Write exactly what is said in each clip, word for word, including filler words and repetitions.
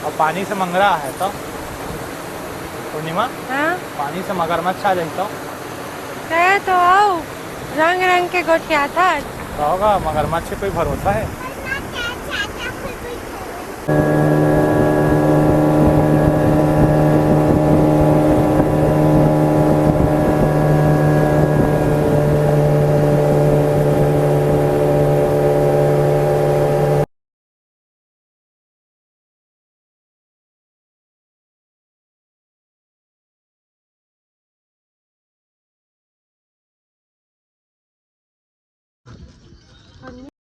अब पानी से मंगरा है तो पूर्णिमा, हाँ? पानी से मगरमच्छ आ जाए तो? कहे तो आओ, रंग रंग के गोठियाथा। तो होगा, मगरमच्छ पे कोई भरोसा है?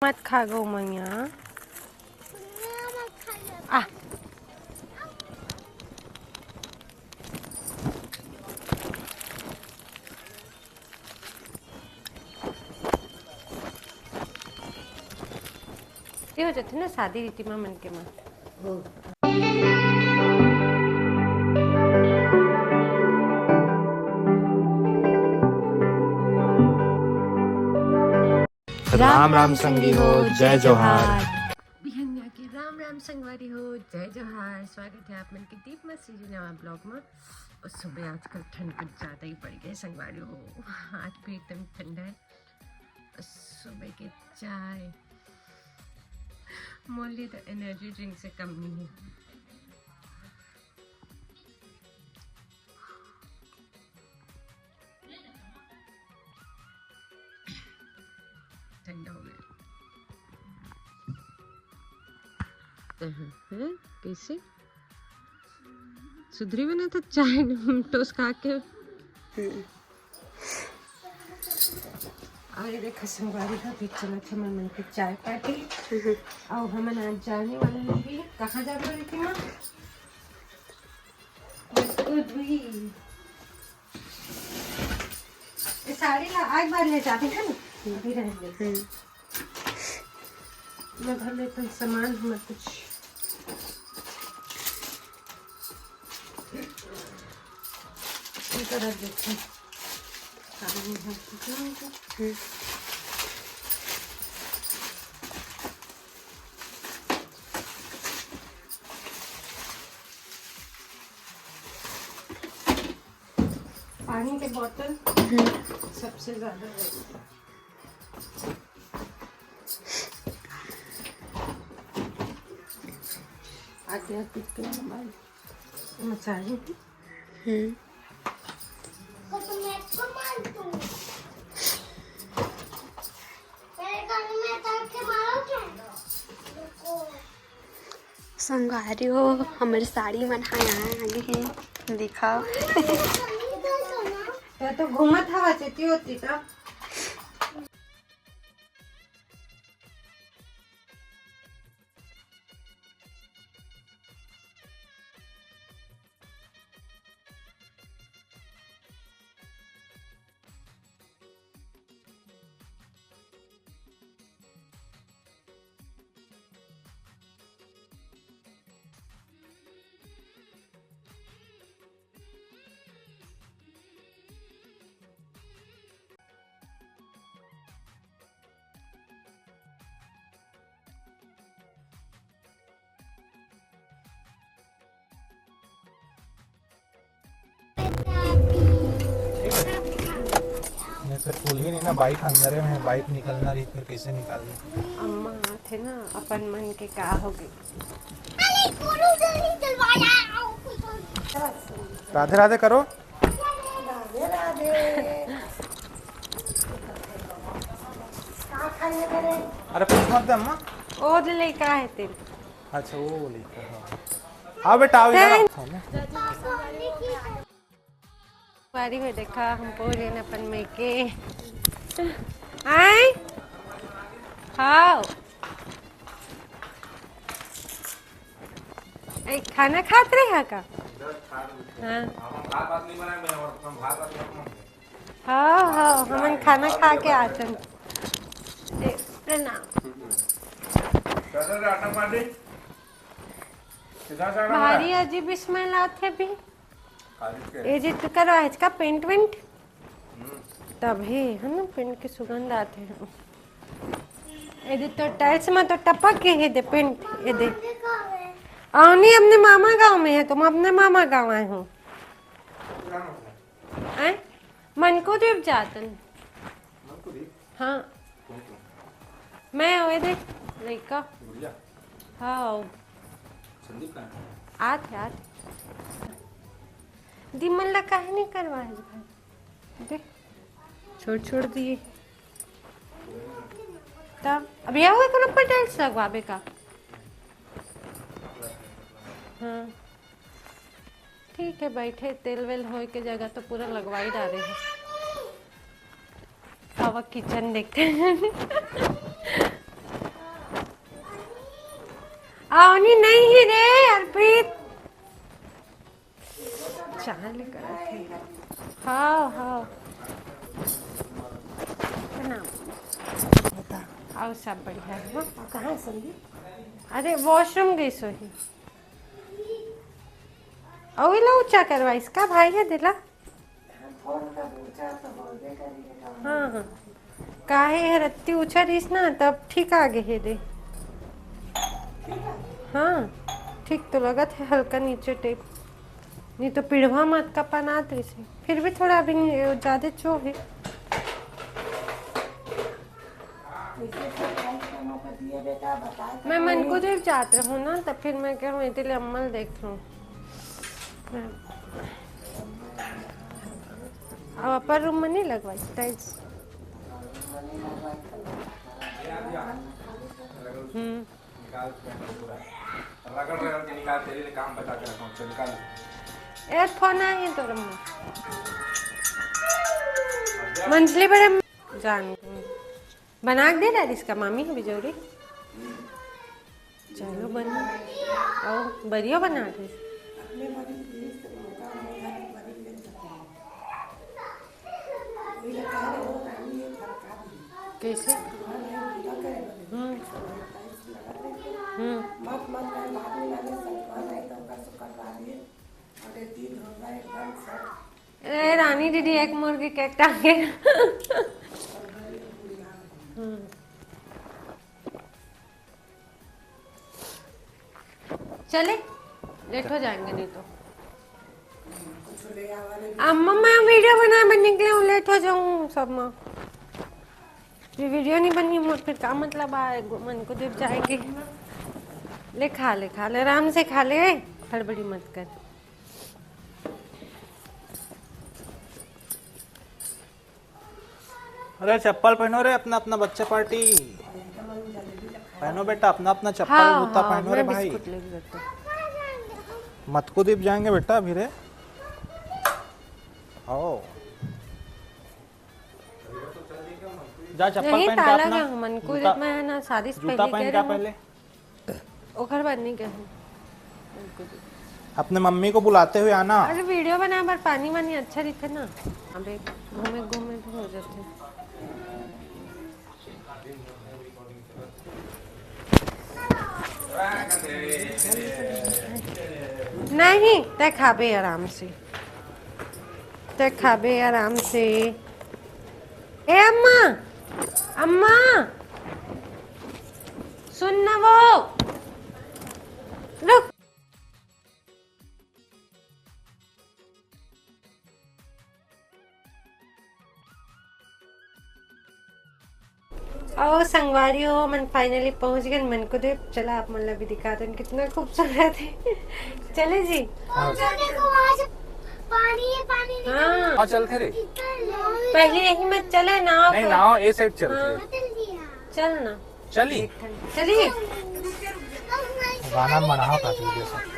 मत खा गो मैया। आ। ये हो जाते ना शादी रीति में मन के मन। राम राम संगी हो, जय जोहार। बिहनिया के राम राम संगवारी हो, जय जोहार। स्वागत है आप मन के दीप मसीह जी नवा ब्लॉग में। और सुबह आजकल ठंड कुछ ज़्यादा ही पड़ गई संगवारी हो। आज भी एकदम ठंडा है। और सुबह के चाय, मोर लिए तो एनर्जी ड्रिंक से कम नहीं है। ठंडा हो गया। हैं? कैसे सुधरी भी ना था चाय टोस खा के। और ये देखा संगवारी का बीच चला था मन मन की चाय पार्टी। और हमन आज जाने वाले हैं भी। कहाँ जाने वाली थी माँ? बिस्कुट भी। ये साड़ी ला आज बार ले जाते हैं ना, अभी रहने दे। मैं घर में अपन सामान हमारे कुछ इधर रख देते हैं। सामान यहाँ पे। पानी के बोतल सबसे ज्यादा जरूरी है। आध्यात्मिक के मोबाइल मचाई। हम्म। संगवारी हो, हमर साड़ी मन ह यहाँ आगे हे, दिखाओ। तो, तो घूमत हवा चेती होती तो। नहीं, फिर खुल ही नहीं ना, बाइक अंदर है, मैं बाइक निकलना रही, फिर कैसे निकालना? अम्मा आथे ना, अपन मन के का हो गई। राधे राधे करो। राधे राधे। का खाइए तेरे? अरे कुछ मत दे अम्मा। ओ ले का है तेरे? अच्छा, वो लेके, हाँ। हाँ बेटा, आओ इधर आओ। हाँ ना। बारी में देखा हमको लेना अपन में के। आए? खाओ। ए, खाना खात रहे हा का? हाँ। हाँ, हाँ, हमन खाना खा के आतन। ए, प्रणाम। भारी अजीब smell आथे भी। ए जी, तू करवा है इसका पेंट वेंट? तभी, है ना, पेंट की सुगंध आथे। ए दे, तो टाइल्स में तो टपक के हे दे पेंट, ए दे। अवनी अपने मामा गांव में है, तुम अपने मामा गांव आए हो? हैं? मनकुदीप जातन। मनकुदीप? हाँ। कौन कौन? मैं ओए देख, लइका। गुड़िया? हाँ। संदीप कहाँ है? आत है, आत। दिमन ला काहे नहीं करवा है भाई? देख, छोड़, छोड़ दिए। तब अब ये हुआ, कोनो पर टाइल्स लगवाबे का? हाँ, ठीक है, बैठे, तेल वेल होए के जगह तो पूरा लगवा ही डारे हैं। अब किचन देखते हैं। अवनी नहीं ही रे, अर्पित। चाल करत हे। हाँ, हाँ। प्रणाम। बता। अउ सब बढ़िया है, हाँ? कहाँ है संदीप? अरे, वॉशरूम गई सोही। अउ ये ला ऊंचा करवाइस का भाई है दिला? हाँ, हाँ। काहे हर अत्ती ऊंचा रहिस ना, तब ठीक आ गे हे दे। हाँ, ठीक तो लगत है, हल्का नीचे टाइप। नहीं तो पिढ़वा मत का पनात रहिस हे। फिर भी थोड़ा अभी नहीं, ज्यादा चो है। मैं मनकुदीप जात रहूं ना, तब फिर मैं कहूं, इतने अम्मल देख लूं। अब अपर रूम में नहीं लगवाई टाइल्स। हम्म। निकाल, पूरा रगड़ रगड़ के निकाल, तेरे लिए काम बचा के रखा हूँ, चल निकाल। ए, फोन आई है तोर अम्मा। मंझली बड़े जान बना के दे रहा इसका मामी बिजोरी। चलो बनी। और बरियो बना दे। कैसे? हम्म। हम्म। ए, रानी दीदी, एक मुर्गी के एक टांगे। हम्म। चले, लेट हो जाएंगे नहीं तो। अम्मा, मैं वीडियो बनाए बर निकले हूँ, लेट हो जाऊँ सब माँ। ये वीडियो नहीं बनी, मोर फिर का मतलब आए, गो-, मनकुदीप जाएंगे। ले खा ले, खा ले, आराम से खा ले, हड़बड़ी मत कर। अरे चप्पल पहनो रे, अपना अपना बच्चा पार्टी पहनो बेटा, अपना अपना चप्पल हाँ, जूता हाँ, पहनो रे मैं भाई। बिस्कुट लेके जाता हूँ। मनकुदीप जाएंगे बेटा अभी रे। आओ। जा चप्पल नहीं, पहन के ताला अपना का, मनकुदीप जूता, मैं है ना, शादी से जूता पहले पहन कह के रही हूँ। पहले। ओकर बाद नहीं कहूँ। अपने मम्मी को बुलाते हुए आना। अरे वीडियो बनाए बर पानी वानी अच्छा दिखे ना, अबे घूमे घूमे भी हो जाते। नहीं, तै खाबे आराम से, तै खाबे आराम से। ए अम्मा, अम्मा, सुन ना वो, रुक। अउ संगवारी हो, मन finally पहुंच गए मनकुदीप। चला, आप मन ला भी दिखा देन, कितना खूबसूरत है। चले जी। हाँ। वो देखो, वहाँ से पानी है, पानी निकल रहा है। हाँ। हाँ, चलते रहे। पहले यही मत चले, नाव नहीं, पे। नाव ए side चलते हाँ। रहे। चल ना। चली। चली। गाना मना था वीडियो से।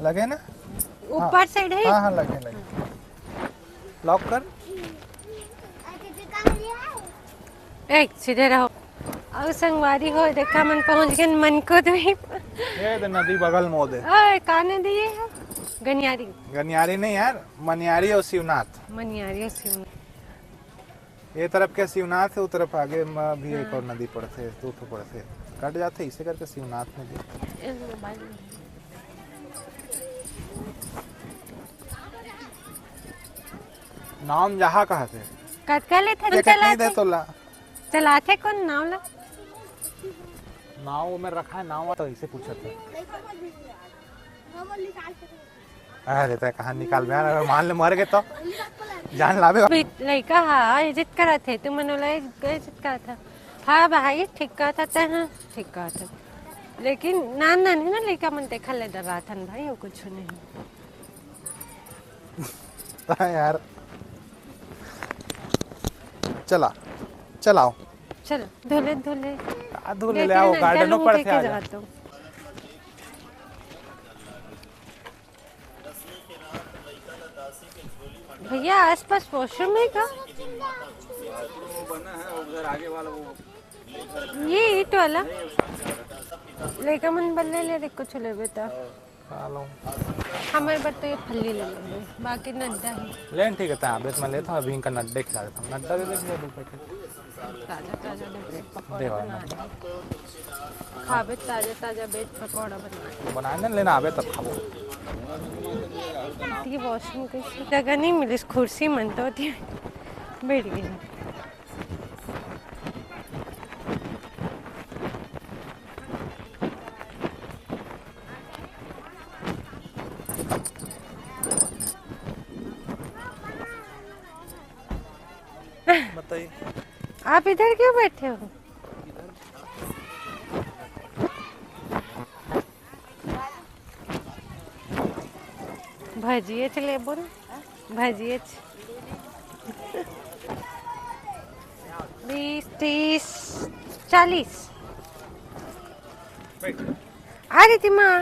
लगे ना? ऊपर हाँ। Side है? हाँ, हाँ, लगे, लगे। Lock कर। एक सीधे रहो। अउ संगवारी हो, देखा मन पहुंच गए मनकुदीप। ये तो नदी बगल में ओदे। ओए, का नदी ये है? गनियारी। गनियारी नहीं यार, मनियारी और शिवनाथ। मनियारी और शिवनाथ। ये तरफ के शिवनाथ है, वो तरफ आगे में भी एक और नदी पड़थे, दो ठो पड़थे, कट जाथे, इसे करके शिवनाथ नदी। नाम जहाँ कहा थे। कतका लेथे? टिकट नहीं दे तोला। चलाथे कौन नाव ला? नाव में रखा है, नाव तो इसे पूछा था। अरे, तैं कहाँ निकाल बे यार, अगर मान ले मर गए तो जान लाबे। अभी लइका हा, ये जिद करत हे, तू मन ओला ये जिद करत हा। हाँ भाई, ठीक कहत हा, तैं हाँ, ठीक कहत हा। लेकिन नान नान है ना लइका मन, तेखर ले डराथन भाई, वो कुछ नहीं। हाँ यार, चला, चलाओ। चलो, धोले, धोले। आ, धोले ले आओ, गार्डन ऊपर से आ जा। भैया, आसपास वॉशरूम है का? ये ईट वाला। लेकर मन बल्ले ले रे, कुछ लेबे त। खा लो। हमारे बर तो ये फल्ली ले लेबे, बाकी नड्डा है। लेन ठीक है, तैं आबे त मैं लेता हूँ, अभी इनका नड्डे खिला देता हूँ। नड्डा दे दे भैया, दो पैकेट। ताजा ताजा दे, ब्रेड पकौड़ा देवा बना ना। दे। खाबे ताजा ताजा ब्रेड पकौड़ा बना दे। बना दे, लेना आबे तब खाबो। ये वॉशरूम के जगह नहीं मिली, कुर्सी मन तो थी, बैठ गई। बताइए। आप इधर क्यों बैठे हो? भजिएच लेबो ना, भजिएच। बीस, तीस, चालीस। आ रीति माँ।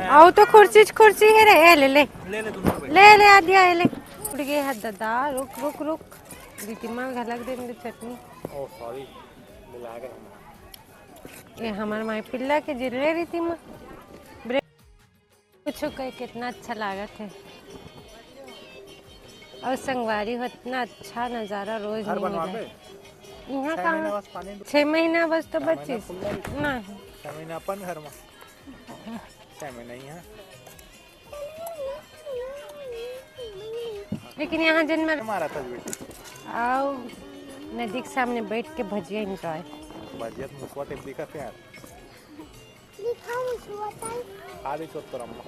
आओ तो कुर्सी, कुर्सी है रे, ए, ले, ले। ले, ले, तुम लोग बैठो। ले, ले, आ दिया, ए, ले। उड़ गए हाथ दादा, रुक, रुक, रुक। रीति माँ घलक दे मेरी चटनी। ओ, सॉरी, मिला गए हम। ये हमारे माई पिल्ला के जिरले रीति माँ। ब्रेड कुछ कहे कितना अच्छा लागत है। और संगवारी हो, इतना अच्छा नजारा रोज घर नहीं मिले। यहाँ छह महीना कहाँ? बस पानी छह महीना बस तो छह महीना बचिस। फुल रही। नहीं। छह महीना अपन घर में। छह महीना यहाँ। लेकिन यहाँ जन में हमारा था बेटी। आओ, नदी के सामने बैठ के भजिया एंजॉय। भजिया तो मुसवा टेप दिखा थे यार। दिखाओ मुसवा टाइप। खा दे छोट कर अम्मा।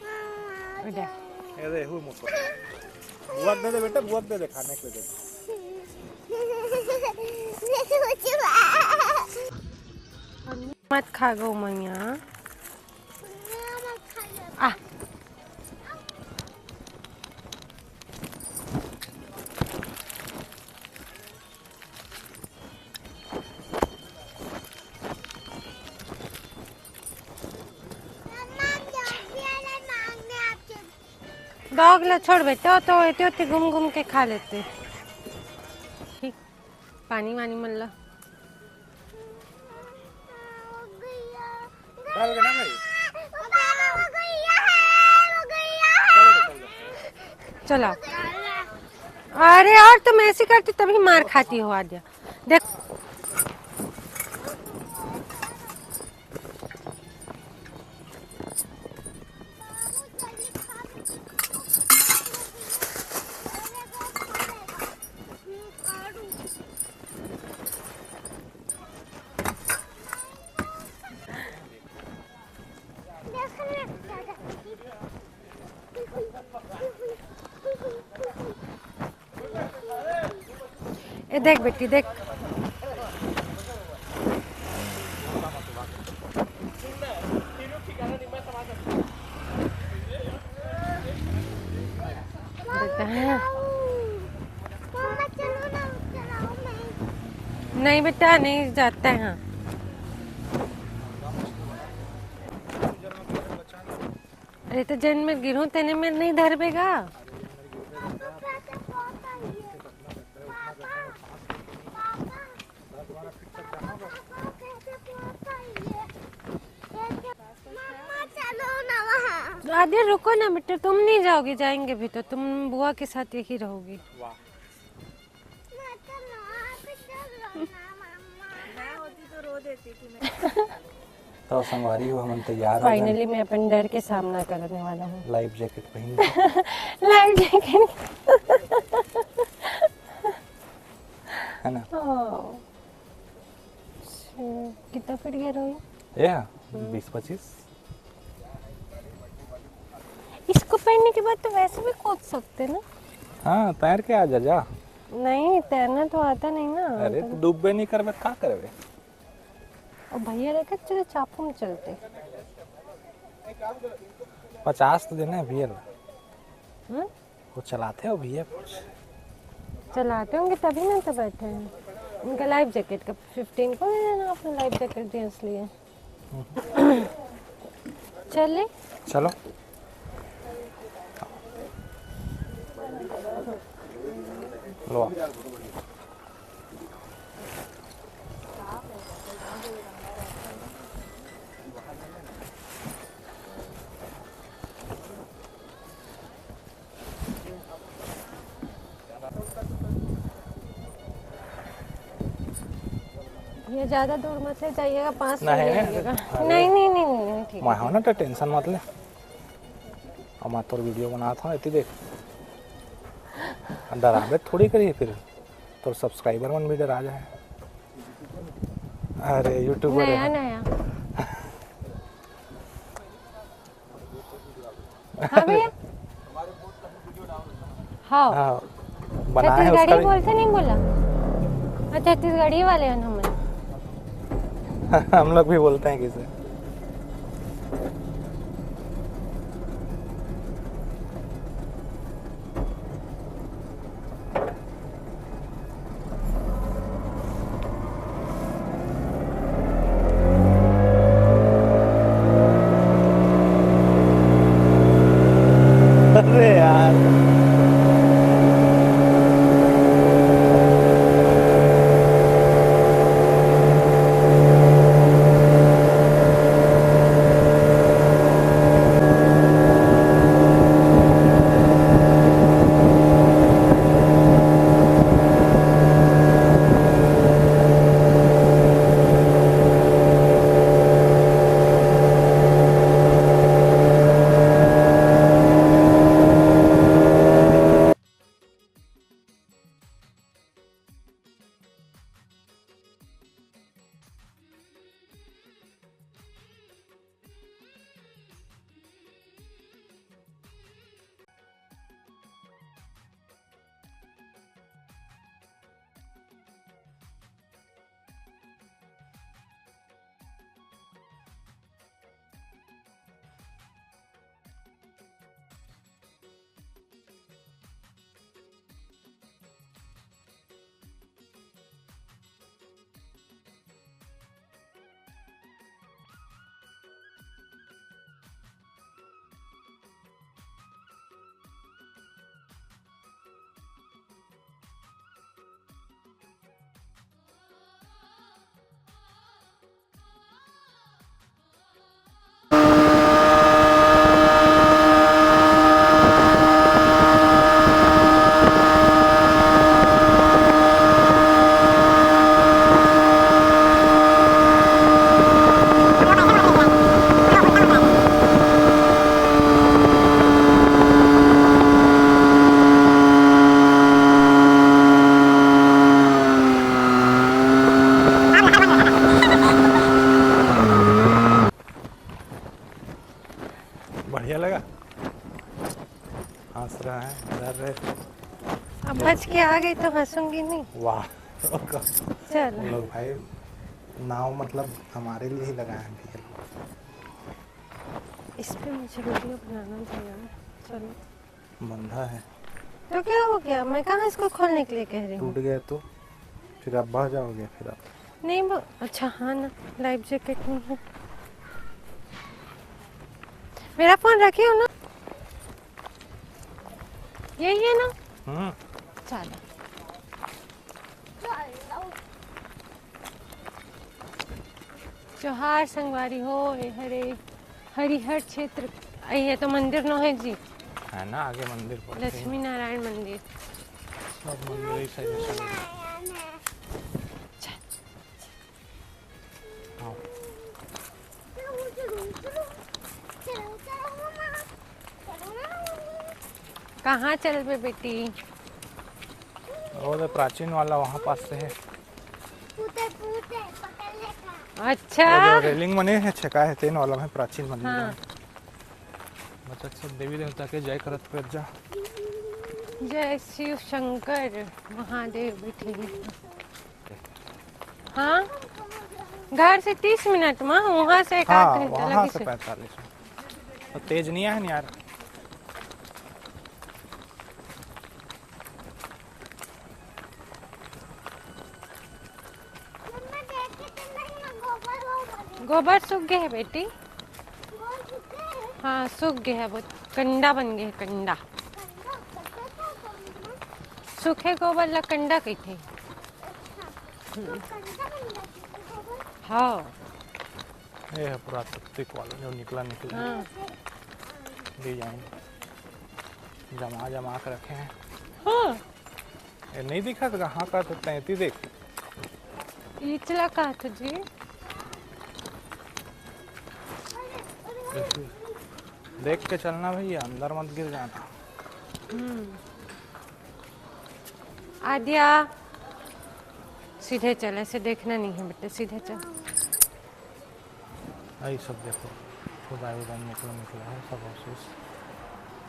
हाँ, ए दे। ए दे, हुई मुसवा। बुआ दे दे बेटा, बुआ दे दे, खाने के लिए दे। मत खा गो मैया। आ। डॉग ला छोड़ बेटा, तो एते ओते घूम घूम के खा लेते। ठीक, पानी वानी मन ला। डाल के ना भाई। चलो, चलो। चला। अरे, और तुम ऐसी करती तभी मार खाती हो आद्या। देख। ए देख बेटी, देख। बेटा। नहीं बेटा, नहीं जाता है। हाँ। अरे तो जेन में गिरहूं तेने में नहीं धरबे गा। आद्या, रुको ना बेटा, तुम नहीं जाओगी, जाएंगे भी तो, तुम बुआ के साथ यही रहोगी। वाह। मैं तो वहाँ पे चल रहा ना, मम्मा। मैं होती तो रो देती थी मैं। तो संगवारी हो, हमन तैयार हो गए। फाइनली मैं अपन डर के सामना करने वाला हूँ। लाइफ जैकेट पहन के, लाइफ जैकेट। है ना? कितना फीट गहरा है? ये बीस पच्चीस। इसको पहनने के बाद तो वैसे भी कूद सकते हैं ना। हाँ, तैर के आ जा जा। नहीं, तैरना तो आता नहीं ना। अरे, तो डूबबे नहीं करबे, का करबे? और भैया लेकर चले, चापू में चलते। पचास तो देना है भैया ला। हम्म? वो चलाते हो भैया कुछ। चलाते होंगे तभी ना तो बैठे हैं। उनका लाइफ जैकेट का फिफ्टीन को दे देना, अपना लाइफ जैकेट दिया इसलिए। चले। चलो। लो। ये ज्यादा दूर मत ले जाइएगा, पास नहीं, में ले नहीं, लीजिएगा। अरे। नहीं, नहीं, नहीं, नहीं, नहीं, ठीक मैं है। हूँ ना, तो टेंशन मत ले। अब मैं तोर वीडियो बनात हूँ, इतनी देख। डराबे थोड़ी करिए फिर, तोर सब्सक्राइबर मन भी डरा जाए। अरे, यूट्यूबर नया है। नया। हाँ भैया। हाँ। हाँ, बनाए हैं उसका छत्तीसगढ़ी भी। बोलते नहीं बोला। अच्छा, छत्तीसगढ़ी वाले हैं हम। हम लोग भी बोलते हैं किसे। अरे यार। बढ़िया लगा। हंस रहा है, डर रहे। अब बच के आ गई तो हंसूंगी नहीं। वाह। चल। हम लोग भाई, नाव मतलब हमारे लिए ही लगाए हैं भैया। इस पे मुझे वीडियो बनाना था यार। चलो। बंधा है। तो क्या हो गया? मैं कहाँ इसको खोलने के लिए कह रही हूँ? टूट गया तो फिर आप बह जाओगे फिर आप। नहीं वो, अच्छा हाँ ना, लाइफ जैकेट नहीं है। मेरा फोन रखे हो ना? यही है ना? हम्म। चलो। जोहार संगवारी हो, ए हरे हरिहर क्षेत्र। अई, ये तो मंदिर नो हे जी। है ना, आगे मंदिर पड़थे। लक्ष्मी नारायण मंदिर। सब मंदिर ही सही में सही। हाँ। कहाँ चलबे बेटी? वो तो प्राचीन वाला वहाँ पास से है। अच्छा। वो जो रेलिंग बने है, छेका है, तेन वाला में प्राचीन मंदिर हाँ। है। बचत सब देवी देवता के जय करत पैर जा। जय शिव शंकर महादेव बैठे हैं। हाँ, घर से तीस मिनट में, वहाँ से एक आध हाँ, घंटा वहाँ लगी से से। पैंतालीस में। तो तेज नहीं है यार। गोबर सूख गए है बेटी। हाँ, सूख गए है, बहुत कंडा बन गए है, कंडा। सूखे गोबर ला कंडा कहिथे। हाँ। ये है पुरातात्विक वाला जो निकला निकला हाँ। डिजाइन जमा जमा के रखे हैं। हाँ। ये नहीं दिखा था, हाँ का तो तैती देख। इचला का तो जी। देख के चलना भैया, अंदर मत गिर जाना। हम्म। आद्या, सीधे चल, ऐसे देखना नहीं है बेटे, सीधे चल। आई सब देखो, खुदाई उदाई निकला निकला है सब अवशेष।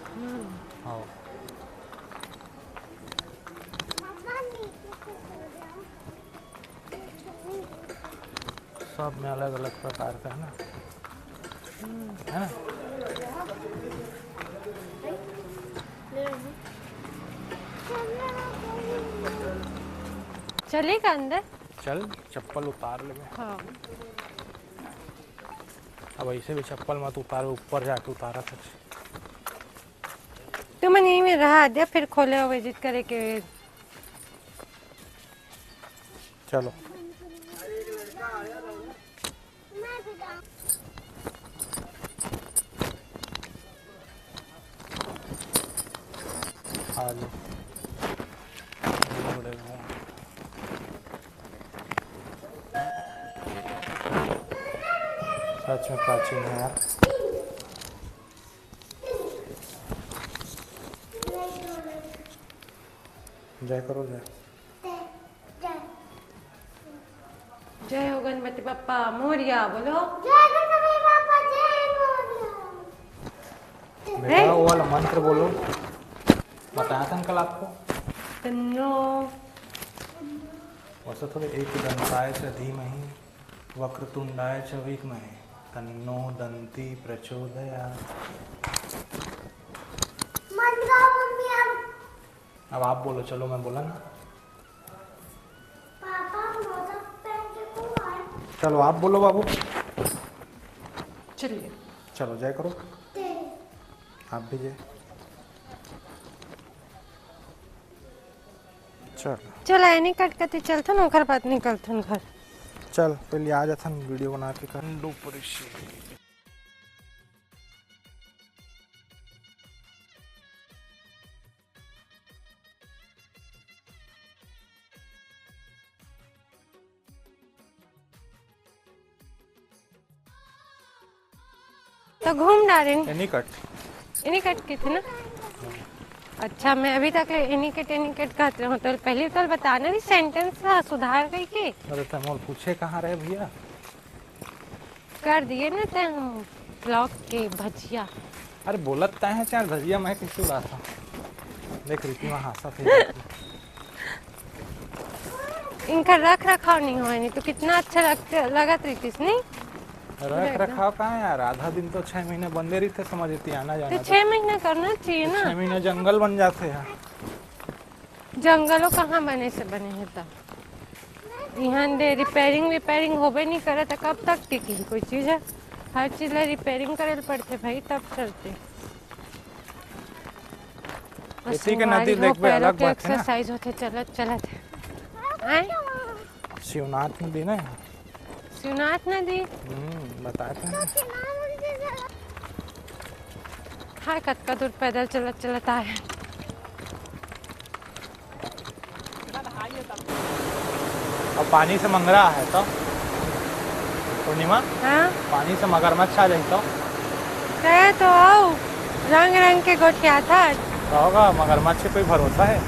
हम्म। हाँ। सब में अलग अलग प्रकार का है ना, है ना? चलेगा अंदर? चल, चप्पल उतार ले। हाँ। अब ऐसे भी चप्पल मत उतार, ऊपर जाके उतारा था। तुमन यहीं में रहा दे, फिर खोले हो विजिट करे के। चलो। आ जाओ। सच में प्राचीन है यार। जय करो, जय। जय हो गणपति बप्पा मोरिया, बोलो। जय गणपति बप्पा, जय मोरिया। बेटा, हैं? वो वाला मंत्र बोलो, बताया था ना कल आपको। तन्नो। वैसे थोड़े, एकदंताय च धीमहि वक्रतुंडाय च विद्महे तन्नो दंती प्रचोदयात्। मंत्र गाओ मम्मी, अब। अब आप बोलो, चलो मैं बोला ना। पापा, मोजा पहन के कौन आए? चलो आप बोलो बाबू। चलिए। चलो जय करो। तेरे। आप भी जय। चल। चल, एनी कट कती चलथन, ओकर बाद निकलथन घर। चल, पहले आ जाथन, वीडियो बना के कर। तो घूम डारेन। एनी कट। एनी कट के थे ना? अच्छा, मैं अभी तक एनी कट, एनी कट कहत रहूं, तो पहले तो बताना भी सेंटेंस ला सुधार कई के। अरे, तो मोर पूछे कहाँ रहे भैया? कर दिए ना तैं हम ब्लॉक के भजिया। अरे, बोलत तैं है, चार भजिया मैं कैसे उड़ाता? देख, रीति में हांसा थे। इनका रख रखाव नहीं होय, नहीं तो कितना अच्छा लगते, लगत रहितिस, नहीं? रख रखाव का है यार, आधा दिन तो छह महीने बंदे रहिथे, समझ लेती, आना जाना तो तो। छह महीना करना चाहिए तो ना। छह महीने जंगल बन जाते हैं। जंगलो कहाँ बने से बने है तब? इहाँ दे रिपेयरिंग वेपेयरिंग होबे नहीं करे तो कब तक टिकी कोई चीज है? हर चीज ला रिपेयरिंग करे ल पड़थे भाई, तब चलते। और इसी के संगवारी नदी हो, देखबे, पैरों अलग के बात है ना। एक्सरसाइज होथे, चलत चलत है। हैं? शिवनाथ नदी ना यहाँ। शिवनाथ नदी? हम्म, बताए थे ना। कतका दूर पैदल चलत चलत आए। अब पानी से मंगरा है तो पूर्णिमा, हाँ? पानी से मगरमच्छ आ जाए तो? कहे तो आओ, रंग रंग के गोठियाथा। होगा, मगरमच्छ पे कोई भरोसा है?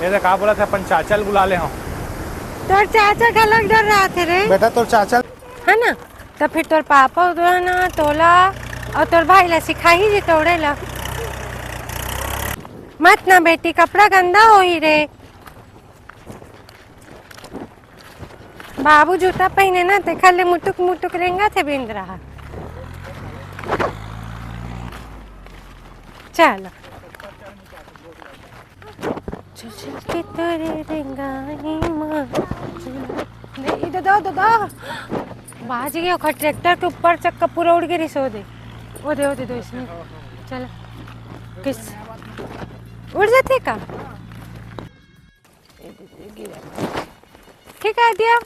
ये तो का बोला था, अपन चाचा ल बुला ले हम। तोर चाचा का अलग डर रहा थे रे। बेटा, तोर चाचा है ना? तो फिर तोर पापा उधर ना तोला और तोर भाई ला सिखाही जी तोड़े ला। मत ना बेटी, कपड़ा गंदा होही रे। बाबू जूता पहिने ना, तेखर ले मुटुक मुटुक रेंगत हे बेंदरा ह। चल। चुचुकी तोरे रेंगाई मा। ले, ई ददा, ददा। बाज गया ओकर ट्रैक्टर के ऊपर, चक्का पूरा उड़ के रिसो दे। ओ दे, ओ दे, दो इसमें। चल। किस? उड़ जाते का? ए दे, दे, गिरा। ठीक है, दिया।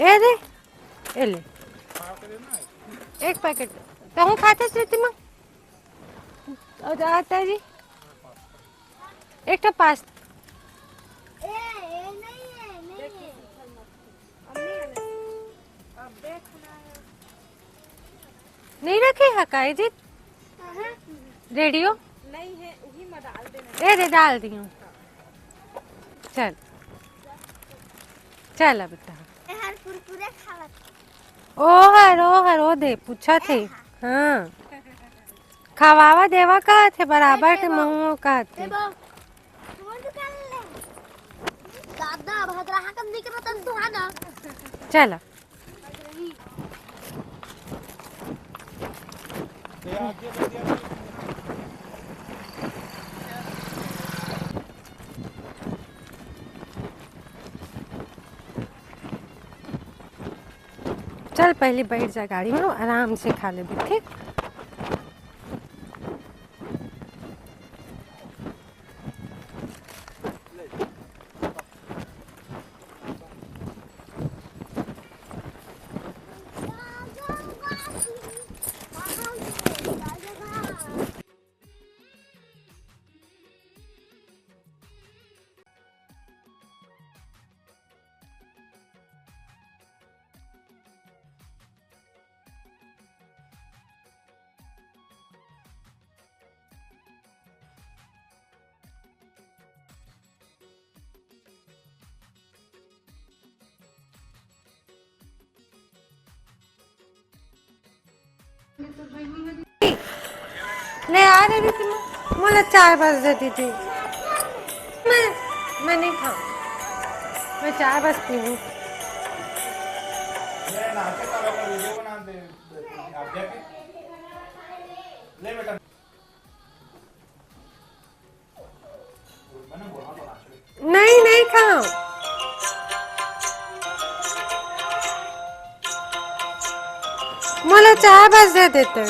ए दे। ए ले। एक पैकेट। कहूँ खाते स्मृति माँ? और आता जी। एक ठो पास। ए, ए, नहीं है, नहीं है। नहीं रखे है काई जी? रेडियो? नहीं है, वही में डाल देना। ए रे, डाल दियो। चल। चल अब बेटा। हर कुरकुरे खावत। ओ हर, ओ हर, ओ दे, पूछा थे। हाँ। खवावा देवा कहत हे, बराबर के महूँ कहत हे। दादा, भद्रा हाकम निकलत तू, हाँ ना? चल। चल, पहले बैठ जा गाड़ी में, आराम से खा लेबे, ठीक? ले आ रे दीदी, मोला चाय बस दे दीदी। मैं, मैं नहीं खाऊँ, मैं चाय बस पीऊँ। ले बेटा। नहीं, नहीं खाओ। मोला चाय बस दे देते।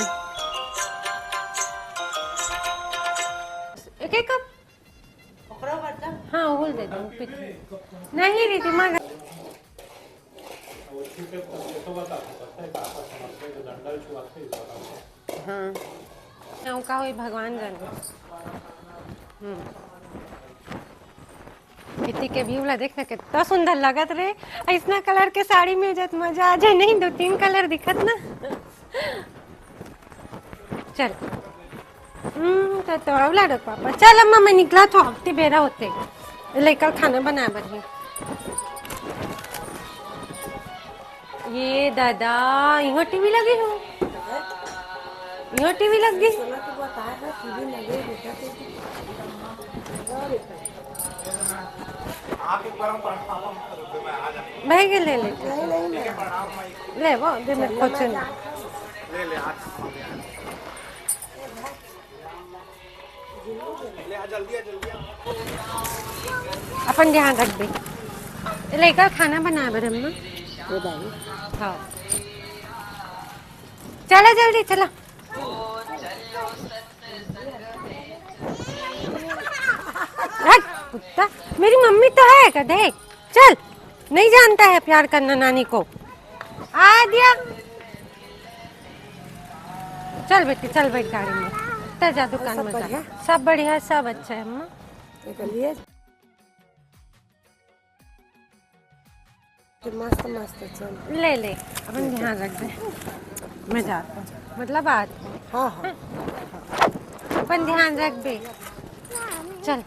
एक एक कप। हाँ, वो दे दो। नहीं, दीदी, मगर हाँ। हाँ, का होई, भगवान जाने। हम्म। इति के view ला देख ना, कितना सुंदर लगत रे। ऐसना colour के साड़ी में जत मजा आ जाए। नहीं, दो तीन colour दिखत ना। चल। हम्म, तो, तो अवला डो पापा। चल अम्मा, मैं निकला तो हफ्ते बेरा होते। लेकर खाना बनाए बर ही। ये दादा, इहो टीवी लगे हो? इहो टीवी लग गई? भाई के ले ले। ले वो, दे मैं खोचे। अपन ध्यान रख दे। लइका खाना बनाए बर अम्मा। हाँ। चला जल्दी, चला। हट, कुत्ता। मेरी मम्मी तो है का, देख। चल, नहीं जानता है प्यार करना नानी को। आ दिया। चल बेटी, चल बैठ गाड़ी में, ते जा दुकान में जा। सब बढ़िया, सब अच्छा है अम्मा। मस्त मस्त चल। ले ले, अपन ध्यान रखबे। मैं जात हूँ, मतलब आज। हाँ, हाँ। अपन ध्यान रखबे। चल।